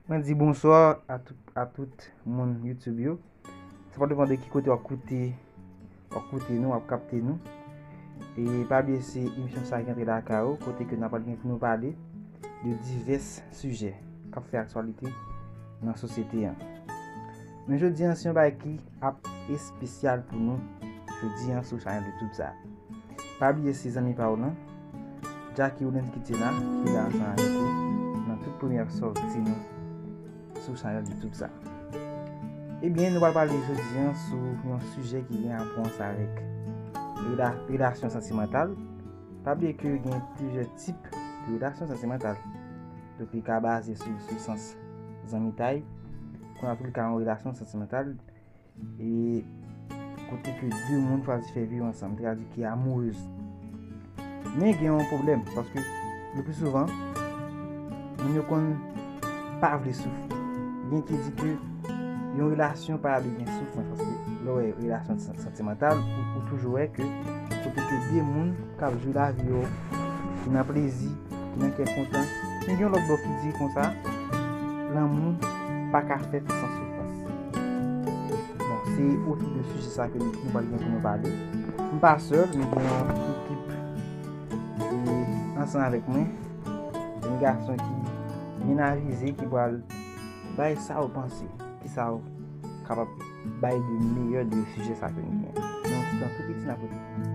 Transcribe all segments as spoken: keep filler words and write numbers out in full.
Mwen di bonswa a tout, a tout moun YouTube yo. Sa pa depann de ki kote w ap koute, w ap koute nou, w ap kapte nou. E pa bliye se emisyon sa ki antre lakay ou, kote ke n ap gen pou nou pale de divès sijè k ap fè aktyalite nan sosyete an. Men jodi an, se yon bagay ki ap espesyal pou nou jodi an sou chanèl YouTube sa. Pa bliye se zanmi pa w lan, Jackie Woodens ki te la, ki la ansanm avèk ou nan tout premyè sòti nou sou chanèl YouTube sa. Ebyen, nou pral pale jodi an sou yon sijè ki gen rapò ansanm avèk rela- relasyon santimantal. Pa bliye ke gen plizyè tip de relasyon santimantal. Donk, li ka baze sou, sou sans zanmitay. Kon nan tout ka, yon relasyon santimantal e kote ke de moun chwazi fè viv ansanm, sètadi ki amourez. Men gen yon pwoblèm, paske le pli souvan, moun yo konn pa vle soufri. Gen ki di ke yon relasyon pa dwe gen soufrans, paske lè w wè relasyon san- santimantal, ou, ou toujou wè ke kote ke de moun k ap jwi lavi yo, ki nan plezi, ki nan kè kontan. Men gen yon lòt bò ki di konsa, lanmou pa ka fèt san soufrans. Bon, se otou de sijè sa ke nou, nou pral gen pou nou pale. M pa sèl, men gen yon ekip ki ansanm avèk mwen. Yon gason ki byen avize, ki pral bay sa ou panse. Kisa ou kapab bay de meyè de sijè sa ke nou gen. Nan yon ti tan tou piti n ap retounen.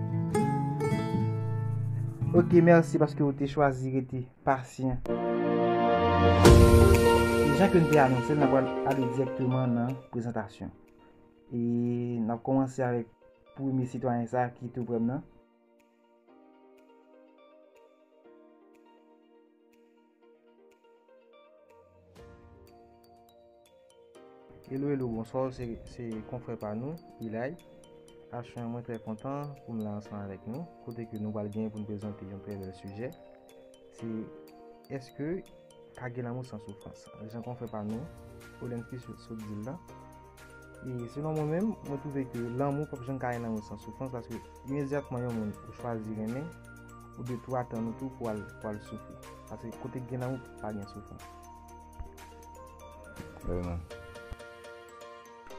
Ok, mèsi paske ou te chwazi rete pasyan. E jan ke n te anonse l, n ap pral ale dirèkteman nan prezantasyon. E n ap kòmanse avèk premye sitwayen sa ki tou prè m nan. Hello, hello, bonswa, se, se konfrè pa nou, Ilay. Aswè, mwen trè kontan pou m la ansanm avèk nou, kote ke nou pral gen pou n prezante yon trè bèl sijè. Se, èske ka gen lanmou san soufrans? Jan konfrè pa nou, Olensky sot, sot di l lan. E selon mwen menm, mwen twouve ke lanmou p ap janm ka gen lanmou san soufrans, paske imedyatman yon moun ou chwazi renmen, ou dwe tou atann ou tou pou al, pou al soufri. Paske kote k gen lanmou, pa gen soufrans. Vrèman.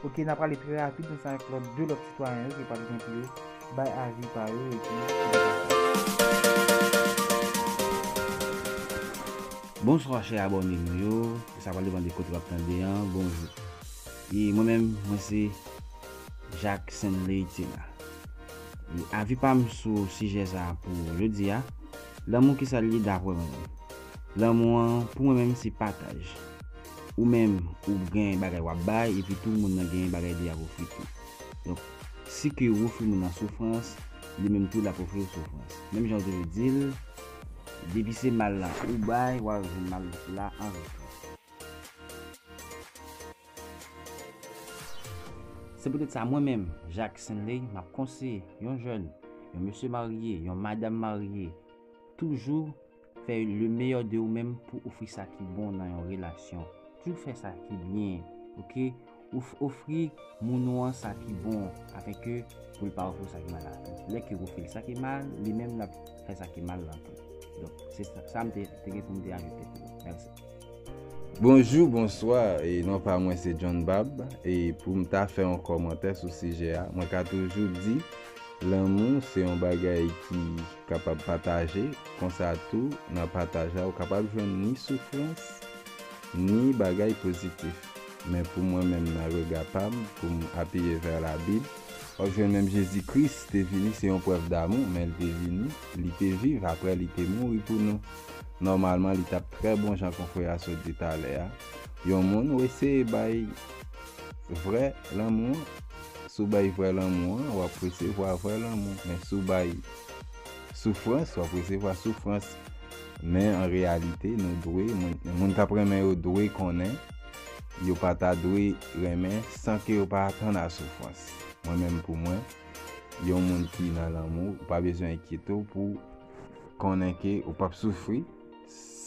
Ok, n ap prale trè rapid ansanm avèk lòt, de lòt sitwayen yo ki pral gen pou yo bay avi pa yo epi. Bonswa, chè abòne nou yo. Sa pral depann de kote w ap tande an. Bonjou. E mwen menm, mwen se Jacques Senley Tena. E avi pa m sou sijè sa a pou jodi a, lanmou kisa l ye dapre mwen menm? Lanmou an, pou mwen menm, se pataj. Ou menm, ou gen bagay w ap bay, epi tou moun nan gen bagay li ap ofri tou. Donk, si ke ou ofri moun nan soufrans, li menm tou l ap ofri w soufrans. Menm jan w toujou di l, depi se mal la ou bay, w ap jwenn mal la an retou. Se poutèt sa, mwen menm, Jacques Senley, m ap konseye yon jèn, yon mesye marye, yon madanm marye, toujou fè le meilleur de ou menm pou ofri sa ki bon nan yon relasyon. Toujou fè sa ki byen, ok? Ou f- ofri moun ou an sa ki bon, afenke pou l pa ofri w sa ki mal la tou. Lè ke w ofri l sa ki mal, li menm l ap fè sa ki mal la tou. Donk, se sa, sa m te, te gen pou m te ajoute pou nou. Mèsi. Bonjou, bonswa, e non pa mwen se John Bab, e pou m ta fè yon kòmantè sou sijè a, mwen ka toujou di, lanmou se yon bagay ki kapab pataje, konsa tou, nan pataj la, ou kapab jwenn ni soufrans, ni bagay pozitif. Men pou mwen menm, nan rega pa m, pou m apiye vè Labib, w ap jwenn menm Jezi Kris te vini, se yon prèv damou, men l te vini, li te viv, aprè li te mouri pou nou. Nòmalman, li t ap trè bon, jan konfrè a sot di talè a. Yon moun ou eseye bay vrè lanmou an, si w bay vrè lanmou an, w ap resevwa vrè lanmou. Men si w bay soufrans, w ap resevwa soufrans. Men an reyalite, nou dwe, moun, moun k ap renmen yo dwe konnen, yo pa ta dwe renmen san ke yo pa atann a soufrans. Mwen menm pou mwen, yon moun ki nan lanmou, ou pa bezwen enkyete w pou konnen ke ou p ap soufri.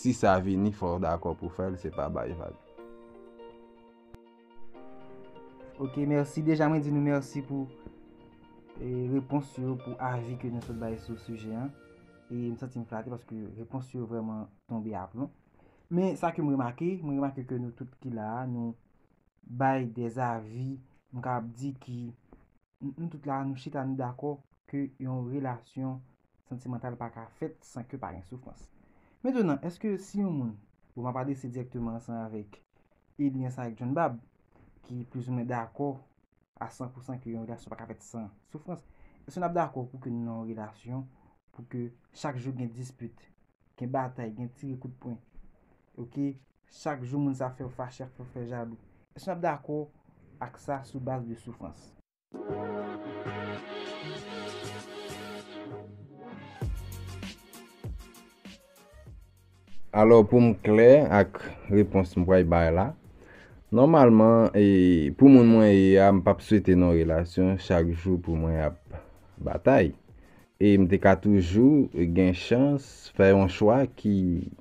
Si sa vini, fò w dakò pou fè l, se pa bay vag. Ok, mèsi. Deja mwen di nou mèsi pou, e, repons yo, pou avi ke nou sot bay sou sijè an. E m santi m flate paske repons yo vrèman tonbe aplon. Men sa ke m remake, mwen remake ke nou tout ki la a, nou bay dèzavi, m kapab di ki n- nou tout la a, nou chita, nou dakò ke yon relasyon santimantal pa ka fèt san ke pa gen soufrans. Mentnan, èske si yon moun, bon, m ap adrese dirèkteman ansanm avèk Eli ansanm avèk John Bab, ki plizoumwen dakò a san pou san ke yon relasyon pa ka fèt san soufrans, èske n ap dakò pou ke nou nan yon relasyon, pou ke chak jou gen dispit, gen batay, gen tire kout pwen, oke? Chak jou moun sa fè w fache, fè w fè jalou. Èske n ap dakò ak sa sou baz de soufrans? Alò, pou m klè ak repons m pral bay la, nòmalman, e, pou moun mwen ye a, m p ap swete nan relasyon chak jou pou mwen ap batay. E m te ka toujou gen chans fè yon chwa ki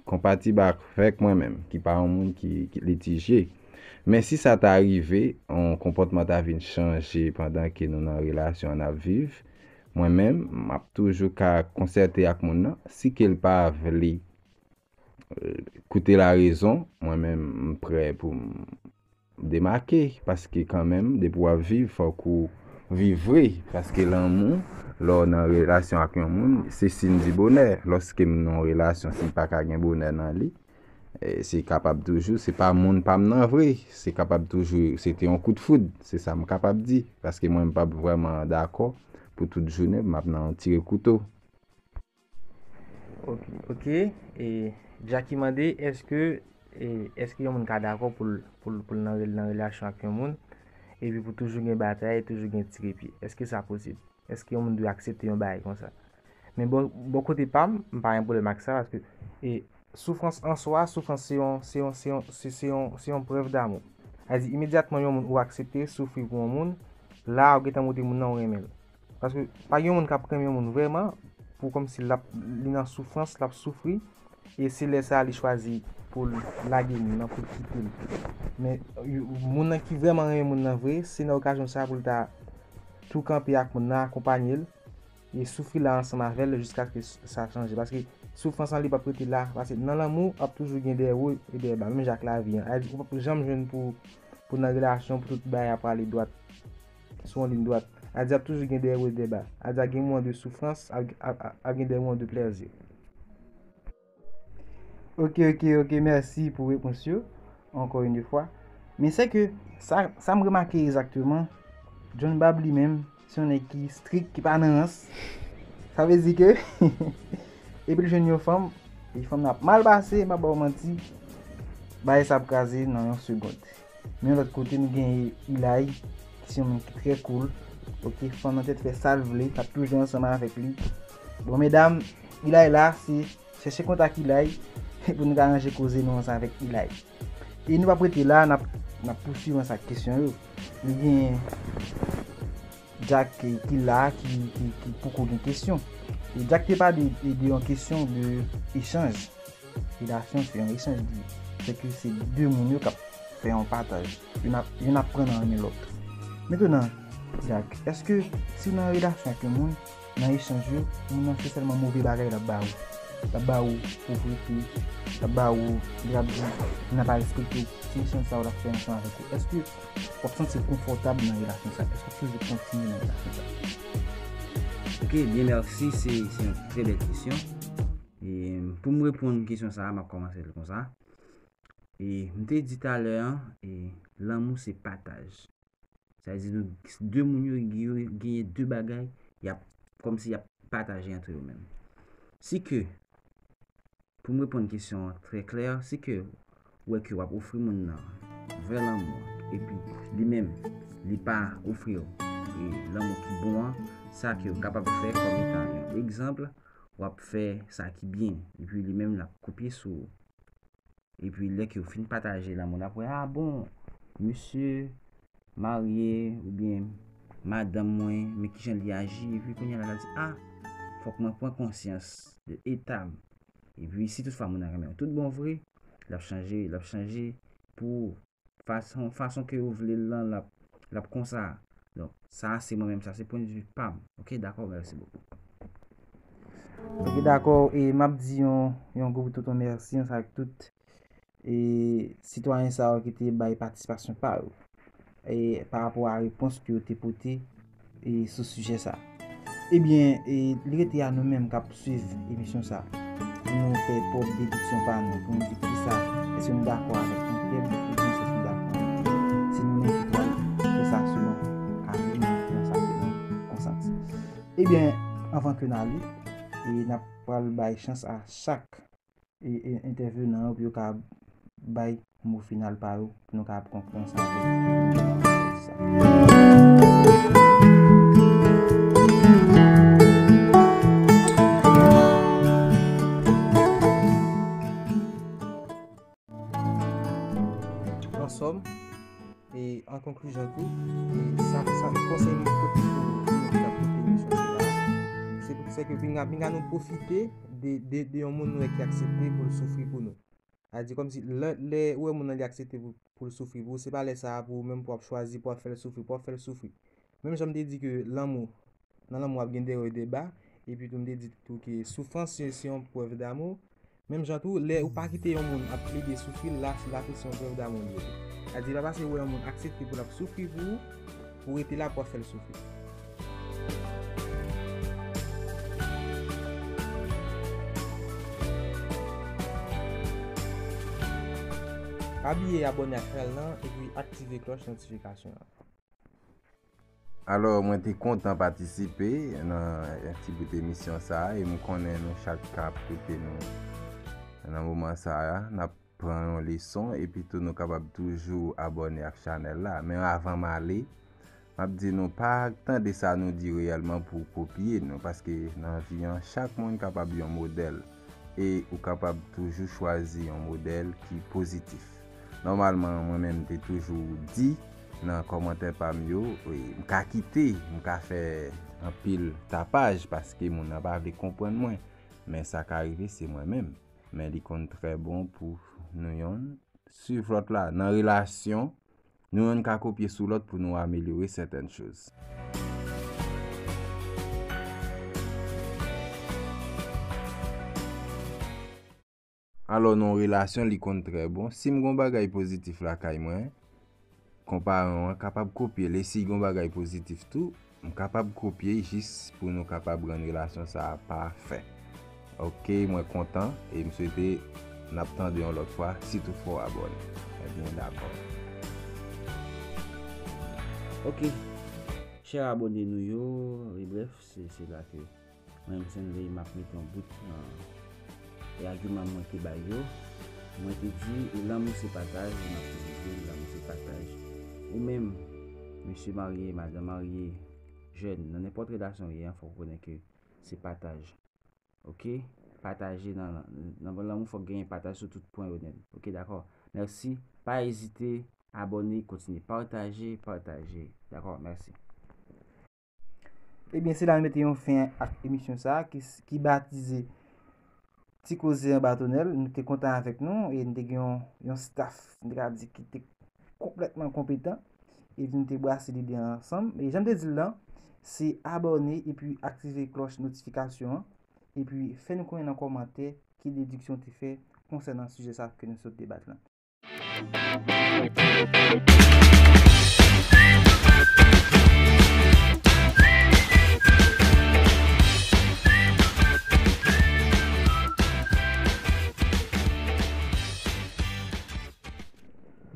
konpatib avèk mwen menm, ki pa yon moun ki, ki litije. Men si sa ta rive, yon konpòtman ta vin chanje pandan ke nou nan relasyon an ap viv, mwen menm, m ap toujou ka konsète ak moun nan. Si ke l pa vle koute larezon, mwen menm, m prè pou m demake, paske kanmenm, depi w ap viv, fòk ou viv vre, paske lanmou, lè w nan relasyon ak yon moun, se siy di bonè. Lòske m nan yon relasyon, si m pa ka gen bonè nan li, e, se kapab toujou, se pa moun pa m nan vre, se kapab toujou, se te yon kout foud, se sa m kapab di, paske mwen, m p ap vrèman dakò pou tout jounen, m ap nan yon tire kouto. Ok, ok. E, Jackie mande, èske, e, èske yon moun ka dakò pou l, pou l, pou l nan, nan relasyon ak yon moun, epi pou toujou gen batay, toujou gen tire pye? Èske sa posib? Èske yon moun dwe aksepte yon bagay konsa? Men bò, bò kote pa m, m pa gen pwoblèm ak sa, paske, e, soufrans an swa, soufrans se yon, se yon, se yon, se, se yon, se yon prèv damou. Sa vle di, imedyatman yon moun ou aksepte soufri pou yon moun, la ou gentan montre moun nan ou renmen l. Paske pa gen yon moun k ap renmen yon moun vrèman, pou kòmsi l ap, li nan soufrans, l ap soufri, e se lè sa a li chwazi pou l lage moun nan, pou l kite l. Men, yo- moun nan ki vrèman renmen moun nan vre, se nan okazyon sa a pou l ta tou kanpe ak moun nan, akonpanye l, e soufri la ansanm avè l jiskaske s- sa chanje. Paske soufrans lan li p ap rete la. Paske nan lanmou, ap toujou gen dè wo e dè ba, menm jan ak lavi an. Sa vle di, ou p ap janm jwenn pou, pou nan relasyon, pou tout bagay ap prale dwat, sou yon liy dwat. Sa vle di, ap toujou gen dè wo e dè ba. Sa vle di, ap gen moman de soufrans, ap, ap, ap, ap gen dè moman de plèzi. Ok, ok, ok, mèsi pou repons yo, encore une fois. Men se ke sa, sa m remake egzakteman, John Bab li menm, se yon nèg ki strik, ki pa nan rans. Sa vle di ke, epi l jwenn yon fanm, e fanm nan ap mal pase, m pa ba w manti, bagay sa ap kraze nan yon segond. Men yon lòt kote, nou genyen Ilay, ki se yon moun ki trè cool. Ok, fanm nan tèt fè sa l vle, l ap toujou ansanm avèk li. Bon, medam, Ilay la, se chèche kontak Ilay pou nou ka ranje koze nou ansanm avèk Ilay. E nou p ap rete la, n ap, n ap pouswiv ansanm ak kesyon yo. Nou gen Jack ki la, ki, ki, ki poko gen kesyon. E Jack te pale de, de yon kesyon de echanj. Relasyon se yon echanj li ye. Se ke se de moun yo k ap fè yon pataj. Youn ap, youn ap pran nan men lòt. Mentnan, Jack, èske si w nan yon relasyon ak yon moun, nan echanj yo, moun nan se sèlman move bagay l ap ba ou. L ap ba ou povrete, l ap ba ou, li ap di, moun nan pa respekte w. Se echanj sa yo l ap fè ansanm avèk ou. Èske w ap santi w konfòtab nan relasyon sa? Èske w ap toujou kontinye nan relasyon sa? Ok, byen mèsi, se se yon trè bèl kesyon. E pou m reponn kesyon sa a, m ap kòmanse l konsa. E m te di talè an, e lanmou se pataj. Sa vle di nou de moun yo, yo genyen de bagay, y ap kòmsi y ap pataje antre yo menm. Si ke, pou m reponn kesyon an trè klè, si ke ou wè ke w ap ofri moun nan vrè lanmou an, epi li menm, li pa ofri w e lanmou ki bon an, sa ke w kapab fè kòm etan yon egzanp, w ap fè sa ki byen, epi li menm l ap kopye sou ou. Epi lè ke w fin pataje lanmou, l ap wè, a bon, mesye marye oubyen madanm mwen, men kijan li aji, epi kounye a la, l ap di, a, fòk mwen pran konsyans de eta m. Epi si toutfwa moun nan renmen w tout bon vre, l ap chanje, l ap chanje pou ou. Fason, fason ke ou vle l lan, l ap, l ap konsa. Donk, sa a se mwen menm, sa se pwennvi pa m. Ok, dakò, mèsi bokou. Ok, dakò, e m ap di yon, yon gwo bout tonton mèsi ansanm ak tout e, sitwayen sa yo ki te bay patisipasyon pa yo, e, pa rapò a repons ke yo te pote, e, sou sijè sa. Ebyen, e, li rete a nou menm k ap swiv emisyon sa pou nou fè pwòp dediksyon pa nou, pou nou di kisa, èske nou dakò avèk entèl oubyen èske nou dakò avèk entèl. Se nou menm ki pral fè sa selon avi nou, selon sa ke nou konsanti. Ebyen, anvan ke n ale, e, n ap pral bay chans a chak e, e, entèvenan yo pou yo ka bay mo final pa yo, pou nou ka pran konprann sa. An sòm, e an konklijan tou, e sa, sa konsèy m pote pou, pou nou ki ap koute emisyon sila, se, se ke pinga, pinga nou pwofite de, de, de yon moun nou wè ki aksepte pou l soufri pou nou. A di kòmsi lè, lè ou wè moun nan li aksepte pou, pou l soufri pou ou, se pa lè sa a pou ou menm pou w ap chwazi, pou w ap fè l soufri, pou w ap fè l soufri. Menm jan m te di ke lanmou, nan lanmou ap gen de wo e de ba, epi tou m te di tou ke soufrans se, se yon prèv damou. Menm jan tou, lè ou pa kite yon moun ap plede soufri, la, la tou se yon prèv damou li ye tou. Sa di, pa paske ou wè yon moun aksepte pou l ap soufri pou ou, pou w rete la pou w ap fè l soufri. Pa bliye abòne ak chanèl lan epi aktive klòch notifikasyon an. Alò, mwen te kontan patisipe nan yon ti bout emisyon sa a, e m konnen nou chak k ap koute nou nan moman sa a, n ap pran yon leson, epi tou nou kapab toujou abòne ak chanèl la. Men avan m ale, m ap di nou pa tande sa nou di reyèlman pou kopye nou, paske nan vi an, chak moun kapab yon modèl, e ou kapab toujou chwazi yon modèl ki pozitif. Nòmalman, mwen menm, m te toujou di nan kòmantè pa m yo, e, m ka kite, m ka fè anpil tapaj, paske moun nan pa vle konprann mwen. Men sa ka rive, se mwen menm. Men li konn trè bon pou nou yonn swiv lòt la. Nan relasyon, nou yonn ka kopye sou lòt pou nou amelyore sètèn choz. Alò, nan yon relasyon, li konn trè bon. Si m gon bagay pozitif lakay mwen, konparan an kapab kopye l. E si l gon bagay pozitif tou, m kapab kopye jis pou nou kapab rann relasyon sa a pafè. Ok, mwen kontan e m swete n ap tande yon lòt fwa, si toutfwa w abòne. Ebyen, dakò. Ok, chè abòne nou yo, e brèf, se, se la ke Mwen menm, Zenley, m ap mete yon bout nan e agiman mwen te bay yo. Mwen te di, lanmou se pataj, e m ap toujou di l, lanmou se pataj. Ou menm, mesye marye, madanm marye, jèn, nan nenpòt relasyon w ye an, fòk ou konnen ke se pataj. Ok? Pataje nan, nan, nan lanmou, fòk genyen pataj sou tout pwen yo nèt. Ok, dakò? Mèsi. Pa ezite, abòne, kontinye pataje, pataje. Dakò? Mèsi. Ebyen, se la nou mete yon fen ak emisyon sa a ki, ki batize Ti Koze Anba Tonèl. Nou te kontan avèk nou e nou te gen yon, yon staff, nou te ka di, ki te konplètman konpetan. Epi nou te brase lide ansanm. E jan m te di l lan, se abòne epi aktive klòch notifikasyon an. Epi fè nou konnen nan kòmantè ki dediksyon w te fè konsènan sijè sa a ke nou sot debat lan.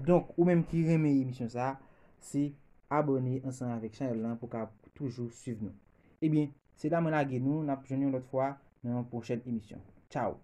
Donk, ou menm ki renmen emisyon sa a, se abòne ansanm avèk chanèl lan pou w ka toujou swiv nou. Ebyen, se la mwen lage nou, n ap jwenn yon lòt fwa nan yon pwochèn emisyon. Tchaw!